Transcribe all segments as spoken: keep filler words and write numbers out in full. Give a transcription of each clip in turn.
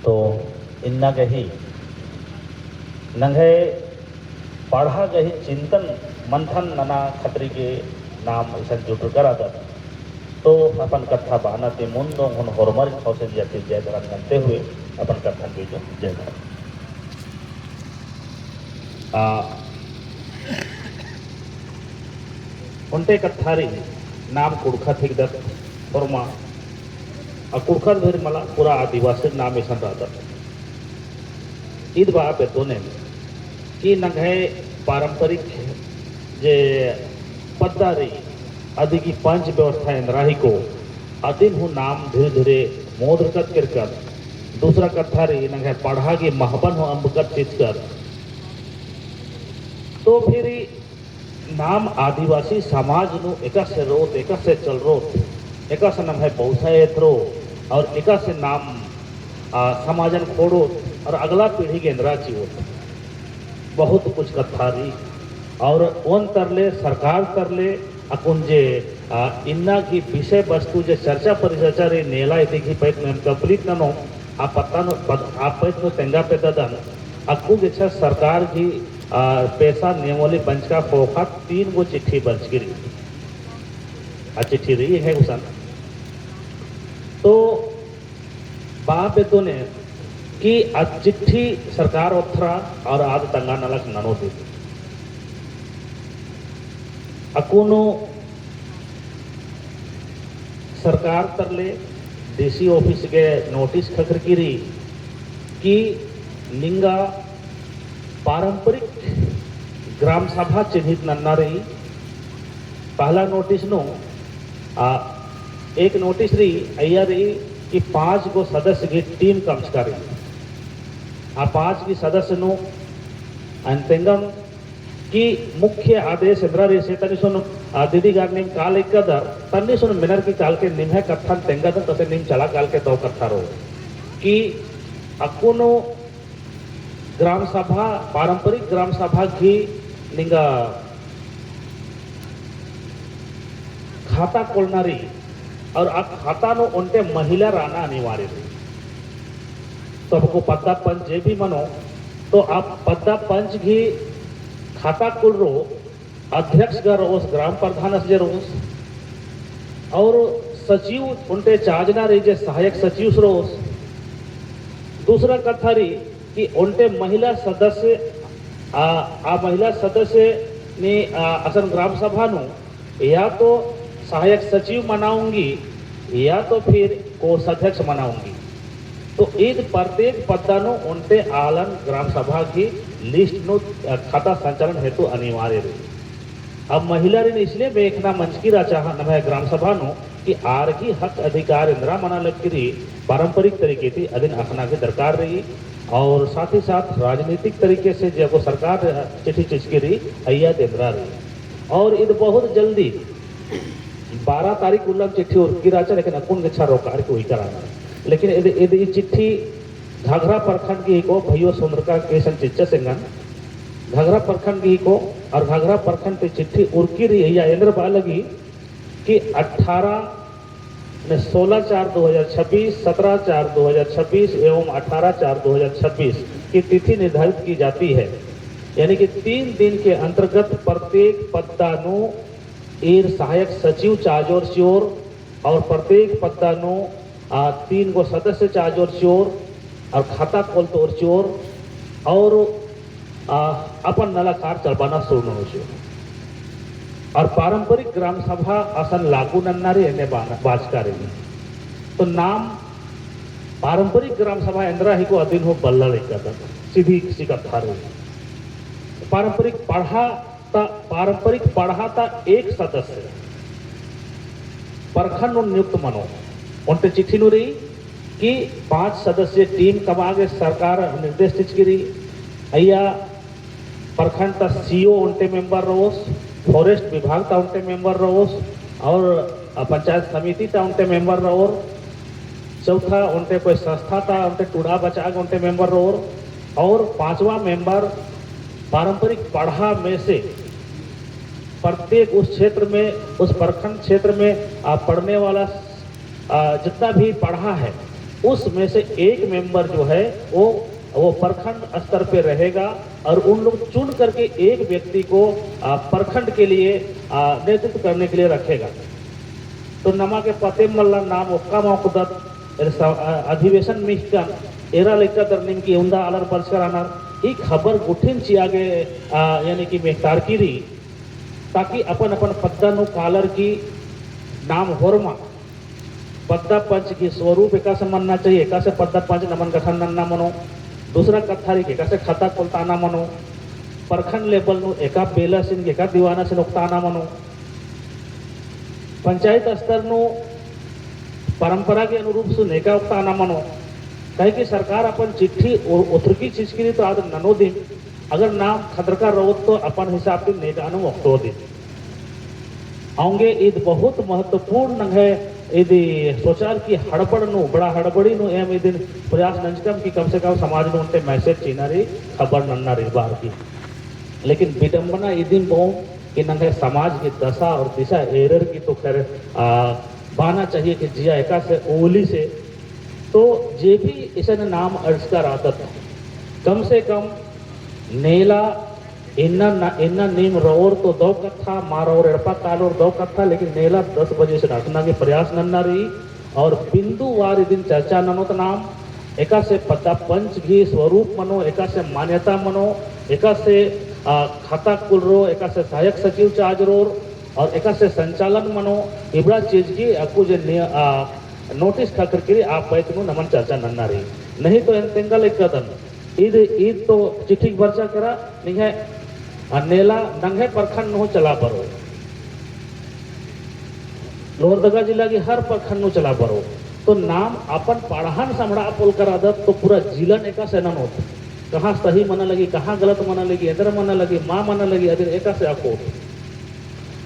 तो इन्ना गही नंग्है पड़हा गही चिंतन मंथन नना खतरी गे नाम इसन जुटरका रअदत। तो अपन कत्था बअना ती मुन्द ओंगोन होरमर खौसे जिया ती जय धरम नन्ते हुए अपन कत्थन बीजोन। जय धरम। आ, ओन्टे कत्था रई नाम कुँड़ुख़त हिकदत होरमा, आ कुँड़ुख़त भर मला पूरा आदिवासी नाम इसन रअदत। ईद बआ बेद्दोन एन कि नंग्है पारंपरिक जे पद्दा रई, अदी गही पंच व्यवस्था एन्दरा हिको, अदिन हूँ नाम धीरे-धीरे मोदरकत केरकत, दूसरा कत्था रई नंग्है पड़हा गही महबन हूँ अम्बकत चिचकत। तो फिर ई नाम आदिवासी समाज नू एकासे रओत, एकासे चलरओत, एकासे नम्है बौसा एथरो, और एकासे नाम, आ, समाजन खोड़ोत, और अगला पीढ़ी गे एन्दरा चिओत। बहुत कुछ कत्था रई, और ओन तरले, सरकार तरले, अक्कुन जे, आ, इन्ना गही विषय वस्तु जे चर्चा परिचर्चा रई नेला इदी गही पैत नू एम complete ननोम, आ पत्ता नू, पद-, आ पैत नू तेंगा पेद्दादन, अक्कु गेच्छा सरकार गही, आ, पैसा नियमावली बंचका ख़ोख़ा तीन गो चिट्ठी बरचकी रई। आ चिट्ठी रई एंग्है गुसन। तो बआ बेद्दोन एन कि आ चिट्ठी सरकार ओथरा और आद तंगआ नलख ननोत। अक्कुन सरकार तरले DC office गे notice ख़क्खरकी रई कि निंगा पारंपरिक ग्राम सभा चिन्हित नन्ना रई। पहला notice नू, आ, एक notice रई, अइय्या रई कि पाँच गो सदस्य गही team कमचका रई। आ पाँच गही सदस्य नू अन तेंगम कि मुख्य आदेश एन्दरा रई से तनिसुन, आ, दीदी गार नीम काल इक्कदर, तनिसुन मेनर की काल के निम्है कत्थन तेंगदन, तसे नीम चला काल के दौ कत्था रओ। कि अक्कुन ग्राम सभा, पारंपरिक ग्राम सभा गही निंगा खाता खोलना रई, और आ खाता नू ओन्टे महिला रअना अनिवार्य रई। तो अक्कु पद्दा पंच जे भी मनो, तो आ पद्दा पंच गही खाता खोलरओ, अध्यक्ष गा रओस, ग्राम प्रधानस जे रओस, और सचिव ओन्टे चाजना रई जे सहायक सचिवस रओस। दूसरा कत्था रई कि ओन्टे महिला सदस्य, आ, आ महिला सदस्य नी, आ, असन ग्राम सभा नू या तो सहायक सचिव मना ओंगी, या तो फिर कोषाध्यक्ष मना ओंगी। तो ईद प्रत्येक पद्दा नू ओन्टे आलन ग्राम सभा गही list नू, अ, खाता संचालन हेतु अनिवार्य रई। अब महिलारिन इसलिए मेख़ना मंजकी रहचा नम्है ग्राम सभा नू कि आर गही हक अधिकार एन्दरा मना लगी रई, पारंपरिक तरीके ती अदिन अख़ना गही दरकार रई। और साथ ही साथ राजनीतिक तरीके से जे अक्कु सरकार चिट्ठी चिचकी रई, अइय्या ती एन्दरा रई। और ईद बहुत जल्दी बारह तारीख उल्लम चिट्ठी उरखकी रहचा, लेकिन अक्कुन गेच्छा रोकार के उइका रअना। लेकिन ईद, ईद ई चिट्ठी घाघरा प्रखंड गही हिको, भइयो सुंदरका के सन चिच्चस एंगन। घाघरा प्रखंड गही हिको, और घाघरा प्रखंड ती चिट्ठी उरखकी रई, अइय्या एन्दर बआ लगी कि अठारह ने सोलह चार दो हज़ार छब्बीस, सत्रह चार दो हज़ार छब्बीस एवं अठारह चार दो हज़ार छब्बीस की तिथि निर्धारित की जाती है, यानी कि तीन दिन के अंतर्गत प्रत्येक पद्दा नू ईर सहायक सचिव चाजोर चिओर और प्रत्येक पद्दा नू, आ, तीन गो सदस्य चाजोर चिओर और खाता खोलतोर चिओर और आ, अपन नलख आर चलबाना सुरु ननोर चिओर। और पारंपरिक ग्राम सभा असन लागू नन्ना रई एन्ने बा-, बाचका रई। तो नाम पारंपरिक ग्राम सभा एन्दरा हिको अदिन हूँ बल्ला लइका तक, सीधी सी कत्था रई। पारंपरिक पड़हा ता, पारंपरिक पड़हा ता एक सदस्य प्रखंड नू नियुक्त मनो। ओन्टे चिट्ठी नू रई कि पाँच सदस्य team कमआ गे सरकार निर्देश चिचकी रई। अइय्या प्रखंड ता CO ओन्टे member रओस, forest विभाग ता ओन्टे member रओस और पंचायत समिति ता ओन्टे member रओर। चौथा ओन्टे कोई संस्था ता ओन्टे टूड़ा बचआ गे ओन्टे member रओर। और पाँचवा member पारंपरिक पड़हा में से प्रत्येक उस क्षेत्र में, उस प्रखंड क्षेत्र में, आ, पड़ने वाला, आ, जितना भी पड़हा है, उसमें से एक member जो है, वो, वो प्रखंड स्तर पे रहेगा और उन लोग चुन करके एक व्यक्ति को, आ, प्रखंड के लिए, आ, नेतृत्व करने के लिए रखेगा। तो नमा गे पते मल्ला नाम ओक्का मा ओक्कदत, एरा स-, आ, अधिवेशन मिख़कन, एरा लेक्का दर नीम की उन्दा आलर बरचका रअनर, ई खबर गुट्ठिन चिआ गे, आ, यानी कि मेख़तारकी रई, ताकि अपन अपन पद्दा नू कालर की नाम होरमा पद्दा पंच गही स्वरूप एकासे मन्ना चाहिए, एकासे पद्दा पंच नमन गठन नन्ना मनो, दूसरा कत्था रई कि एकासे खाता खोलताना मनो, प्रखंड level नू एका बेलासिन, एका दीवानासिन ओक्ताना मनो। पंचायत स्तर नू परंपरा के अनुरूप से नेका ओक्ताना मनो, काहे कि सरकार अपन चिट्ठी उ-, उतरकी चिचकी रई तो आद ननोदिम, अगर नाम खतरका रओत तो अपन हिसाब ती नेका नू ओक्तोदिम। औंगे ईद बहुत महत्वपूर्ण नंग्है, इदी सोचर की हड़बड़ नू, बड़ा हड़बड़ी नू एम इदिन प्रयास नंजकम कि कम से कम समाज नू ओन्टे message चिअना रई, खबर नन्ना रई बअर की। लेकिन विडंबना इदिन बओम कि नंग्है समाज की दशा और दिशा एरर की तो खैर, आ, बअना चाहिए कि जिया एकासे ओली से, तो जे भी इसन नाम अंड़सका रअदत, कम से कम नेला इन्ना न-, इन्ना नीम रओर तो दौ कत्था, मा रओर एड़पा कालोर दौ कत्था, लेकिन नेला दस बजे से रखना के प्रयास नन्ना रई। और बिंदुवार इदिन चर्चा ननोत नाम, एकासे पद्दा पंच गही स्वरूप मनो, एकासे मान्यता मनो, एकासे, आ, खाता कुलरो, एकासे सहायक सचिव चार्ज रोर, और एकासे संचालन मनो, इबड़ा चीज की अक्कु जे नि-, आ, notice ख़क्खरकी रई, आ पैक नू नमन चर्चा नन्ना रई। नहीं तो एन तेंगा लेक्कदन, ईद, ईद तो चिट्ठी बरचा केरा, निंग्है, आ, नेला नंग्है प्रखंड नू चला बरओ। लोहरदगा जिला की हर प्रखंड नू चला बरओ। तो नाम अपन पड़हन सम्हड़ा पोलका रअदत तो पूरा जिलन एकासे ननोत। कहाँ सही मना लगी, कहाँ गलत मना लगी, एन्दर मना लगी, मा मना लगी, अदिन एकासे अख़ोत।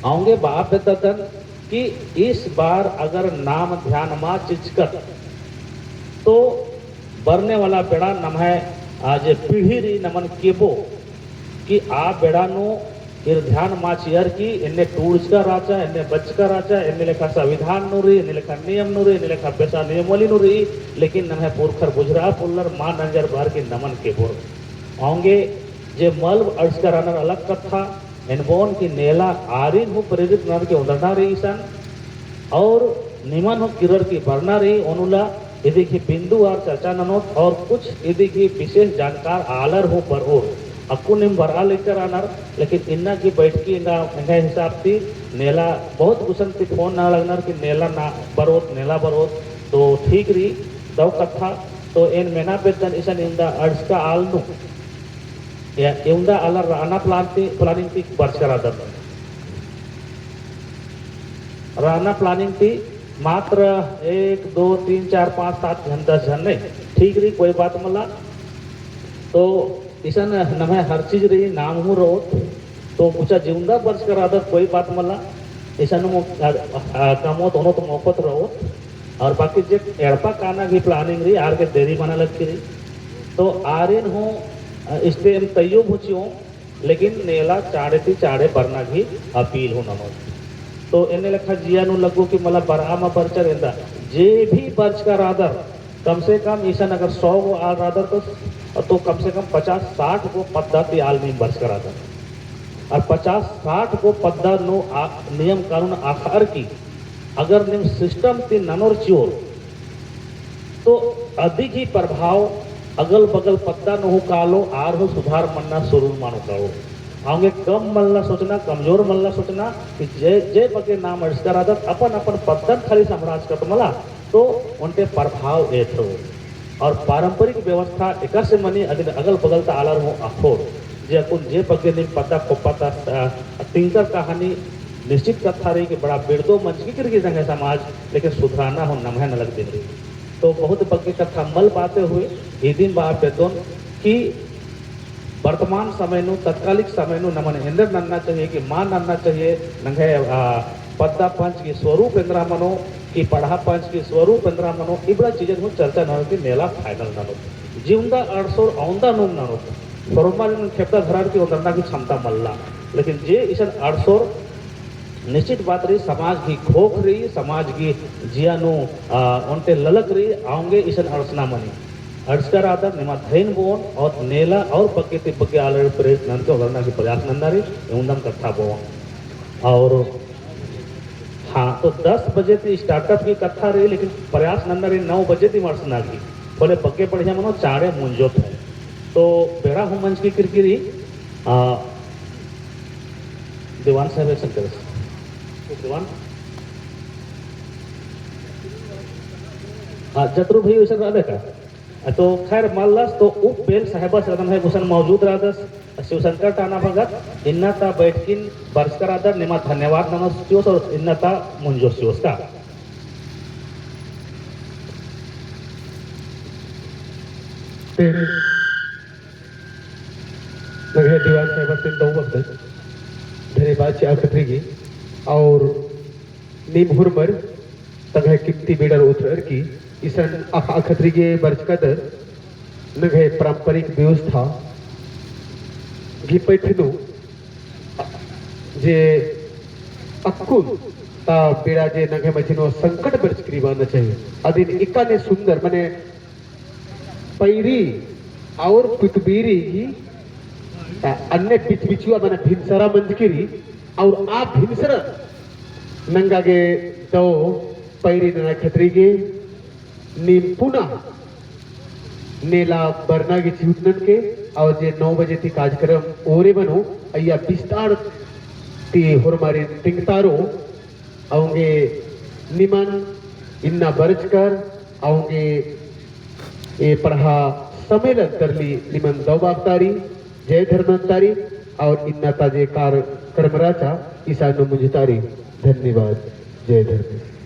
औंगे बआ बेद्ददन कि इस बार अगर नाम ध्यान मा चिचकत, तो बरने वाला बेड़ा नम्है, आ, जे पीढ़ी रई नमन केबो कि आ बेड़ा नू ईर ध्यान मा चिअर की एन्ने टूड़चका रहचा, एन्ने बचका रहचा, एन्ने लेखा संविधान नू रई, एन्ने लेखा नियम नू रई, एन्ने लेखा पेशा नियमावली नू रई, लेकिन नम्है पुरखर बुझुरआ पोल्लर मा नंजर बअर की नमन केबोर। औंगे जे मल अंड़सका रअनर अलग कत्था, एन बओन कि नेला आरिन हूँ प्रेरित ननर की ओन्दरना रई इसन, और निमन हूँ किर्रर की बरना रई ओनुला, इदी गही बिंदुवार चर्चा ननोत, और कुछ इदी गही विशेष जानकार आलर हूँ बरओर। अक्कु नीम बरआ लेक्का रअनर, लेकिन इन्ना गही बैठकी एंगा, एंग्है हिसाब ती नेला बहुत गुसन ती फोन नना लगनर कि नेला ना बरओत, नेला बरओत, तो ठीक रई, दौ कत्था, तो एन मेना बेद्दन इसन इवंदा अंड़सका आल नू, या इवंदा आलर रअना planning ती, planning ती बरचका रअदत। रअना planning ती मात्र एक, दो, तीन, चार, पाँच, सात झन, दस झन नहीं। ठीक रई, कोई बात मल्ला। तो इसन नम्है हर चीज रई, नाम हूँ रओत। तो कुछ जिवंदा बरचका रअदत, कोई बात मल्ला। इसन मो-, आ, आ, कमओत, ओनोत, मोख़ोत रओत। और बाकी जे एड़पा काना गही planning रई, आर गे देरी मना लगकी रई। तो आरिन हूँ, अ, इस्ते एम तइयो हूँ चिओम, लेकिन नेला चाँड़े ती चाँड़े बरना गही appeal हूँ ननोत। तो एन्ने लेखा जिया नू लग्गो कि मला बरआ मा बरचर एन्दा, जे भी बरचका रअदर, कम से कम इसन अगर सौ गो आल रअदर तो, तो कम से कम पचास साठ गो पद्दा ती आल नीम बरचका रअदर। और पचास साठ गो पद्दा नू आ, नियम कानून अख़अर की अगर नीम system ती ननोर चिओर, तो अदी गही प्रभाव अगल बगल पद्दा नू हूँ कालो, आर हूँ सुधार मन्ना शुरू मनो कालो। औंगे कम मल्ला सोचना, कमजोर मल्ला सोचना कि जे, जे बग्गे नाम अंड़सका रअदत, अपन अपन पद्दन खाली सम्हड़ाचकत मला, तो ओन्टे प्रभाव एथो। और पारंपरिक व्यवस्था एकासे मनी अदिन अगल बगल ता आलर हूँ अख़ोर। जे अक्कुन जे बग्गे नीम पद्दा खोप्पा ता, अ, तिंकर कहानी निश्चित कत्था रई कि बड़ा बिड़दो मंजकी किर्रकी संगे समाज, लेकिन सुधराना हूँ नम्है नलख दिम रई। तो बहुत बग्गे कत्था मल बाते हुए, इदिन बआ बेद्दोन कि वर्तमान समय नू, तत्कालिक समय नू नमन एन्देर नन्ना चाहिए कि मा नन्ना चाहिए, नंग्है, आ, पद्दा पंच गही स्वरूप एन्दरा मनो, कि पड़हा पंच गही स्वरूप एन्दरा मनो, इबड़ा चीजन हूँ चर्चा ननोत की नेला final ननोत। जिवंदा अंड़सोर अवंदा नुम ननोत। फॉर्मल खेप्ता धरर की ओन्दरना गही क्षमता मल्ला। लेकिन जे इसन अंड़सोर निश्चित बात रई, समाज गही खोख रई, समाज गही जिया नू, आ, ओन्टे ललक रई, औंगे इसन अंड़सना मनी। अंड़सका रअदर निमा धइन बओन और नेला और बग्गे ती बग्गे आलर प्रेरित ननके ओंगरना गही प्रयास नन्ना रई, एवंदम कत्था बओन। और हाँ, तो दस बजे ती startup गही कत्था रई, लेकिन प्रयास नन्ना रई नौ बजे ती अंड़सना गही। होले बग्गे बढ़िया मनो चाड़े मुंजोत है। तो बेड़ा हूँ मंजकी किरकिरी, आ, दीवान साहब एक संकल्प। दीवान। हाँ, जतरू भाई वैसे रअदय का? तो खैर, मल्लस तो उप बेल साहेबस रअदन है, गुसन मौजूद रअदस, शिवशंकर टाना भगत, इन्ना ता बैठकिन बरचका रअदर, निमा धन्यवाद ननोस चिओस और इन्ना ता मुंजोस चिओस का। तेरे नंग्है दीवान साहेबसिन दौ बअदन, धन्यवाद चिआ खतरी गही, और नीम होरमर तंग्है कीमती बेड़र ओथरअर की इसन अख़आ खतरी गे बरचकादर नंग्है पारंपरिक व्यवस्था गही पैठ नू जे अक्कुन ता बेड़ा जे नंग्है मझी नू संकट बरचकी रई बअना चाहिए। अदिन इक्का ने सुंदर मने पैरी और पुतबीरी ही, आ, अन्ने बिच बिचुआ मने भिनसरा मंजकी रई, और आ भिनसरा नंगा गे दौ पैरी नना खतरी गे नीम पुनः नेला बरना गे चिहुट ननके, और जे नौ बजे ती कार्यक्रम ओरे मनो, अइय्या बिस्तार ती होरमारिन तिंगतारो, औंगे निमन इन्ना बरचकर, औंगे ए पड़हा सम्मेलन तरली निमन दौ बअतारी, जय धर्मेस तारी, और इन्ना ता जे कार्यक्रम रहचा, इसन नू मुंजतारी। धन्यवाद। जय धर्मेस।